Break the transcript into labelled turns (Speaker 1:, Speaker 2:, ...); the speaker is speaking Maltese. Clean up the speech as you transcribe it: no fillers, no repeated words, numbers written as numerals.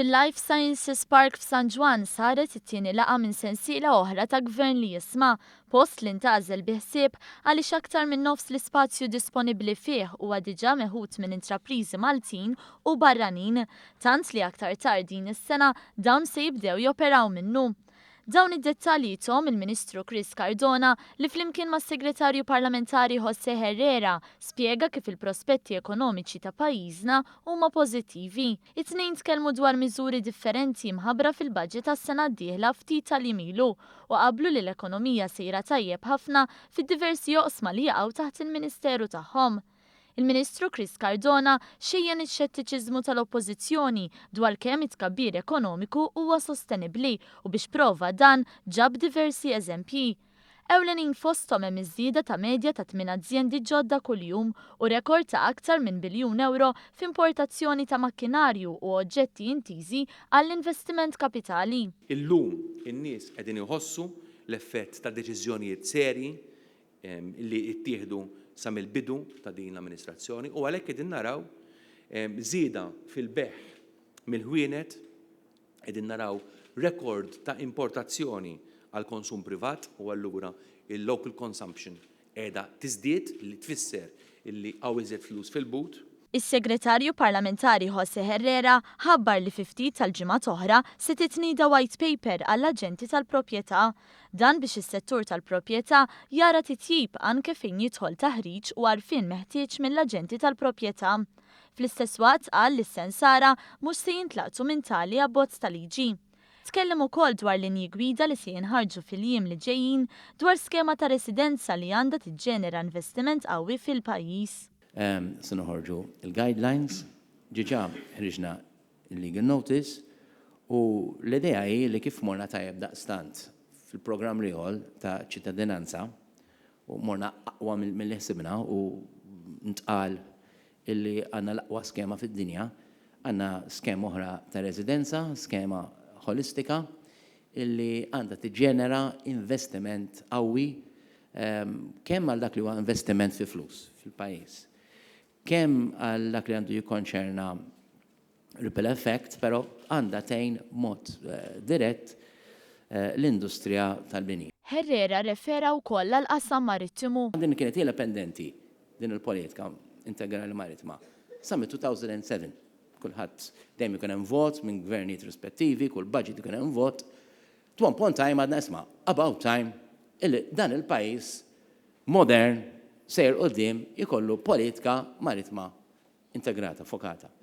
Speaker 1: Fil-Life Sciences Park f'San Ġwann saret it-tieni laqgħa minn sensiela oħra ta' Gvern li Jisma', post li ntgħażel bi ħsieb għaliex aktar minn nofs l-ispazju disponibbli fih huwa diġà meħud minn intrapriżi Maltin u barranin, tant li aktar tard din is-sena dawn se jibdew joperaw minnu. Dawn id-dettalji thom il-Ministru Chris Cardona li flimkien mas-Segretarju Parlamentari José Herrera spjega kif il-prospetti ekonomiċi ta' pajjiżna huma pożittivi. It-tnejn tkellmu dwar miżuri differenti mħabbra fil-budget għas-sena d-dieħla ftit tal-jiem ilu u qablu li l-ekonomija sejra tajjeb ħafna fid-diversi oqsma li jaqgħu taħt il-Ministeru tagħhom. Il-Ministru Chris Cardona xejjen ix-xettiċiżmu tal-Oppożizzjoni dwar kemm it-tkabbir ekonomiku huwa sostenibbli u biex prova dan ġab diversi eżempji. Ewlenin fosthom hemm iż-żieda ta' medja ta' tmien azjendi ġodda kuljum u rekord ta' aktar minn biljun ewro f'importazzjoni ta' makkinarju u oġġetti intiżi għall-investiment kapitali.
Speaker 2: Illum in-nies qegħdin iħossu l-effett ta' deċiżjonijiet serji li ttieħdu sa mill-bidu ta' din l-amministrazzjoni u għalhekk qegħdin naraw żieda fil-bejgħ mill-ħwienet, Qegħdin naraw rekord ta' importazzjoni għall-konsum privat u allura il-local consumption qiegħda tiżdied li tfisser illi hawn iżjed flus fil-but.
Speaker 1: Is-Segretarju Parlamentari José Herrera ħabbar li fi ftit tal-ġimgħat oħra se titnieda white paper għall-aġenti tal-proprjetà. Dan biex is-settur tal-proprjetà jara titjib anke fejn jidħol taħriġ u għarfien meħtieġ mill-aġenti tal-proprjetà. Fl-istess waqt qal li s-sensara mhux se jintlaqtu minn tali abbozz ta' liġi. Tkellem ukoll dwar linji gwida li se jinħarġu fil-jiem li ġejjin dwar skema ta' residenza li għandha tiġġenera investiment qawwi fil-pajjiż.
Speaker 3: Se noħorġu l-guidelines, ġiġa ħriġna l-legal notice u l-idea hi li kif morna tajjeb daqstant fil-programm l-ieħor ta' ċittadinanza, U morna aqwa milli ħsibna u ntqal illi għandna l-aqwa skema fid-dinja. Għandna skema oħra ta' residenza, skema ħolistika illi għandha tiġġenera investiment qawwi kemm għal dak li huwa investiment fi flus fil-pajjiż, kemm għal dak li għandu jikkonċerna ripple effect, però għandha tgħin b'mod dirett l-industrija tal-bini.
Speaker 1: Herrera rrefera wkoll għall-qasam marittimu.
Speaker 3: Din kienet ilha pendenti, din il-politika integrali maritma, sa mit-2007. Kulħadd, dejjem ikun hemm vot minn gvernijiet rispettivi, kull budget ikun hemm vot. At one point time għadna isma' about time illi dan il-pajjiż modern sejjer quddiem ikollu politika maritma integrata, fokata.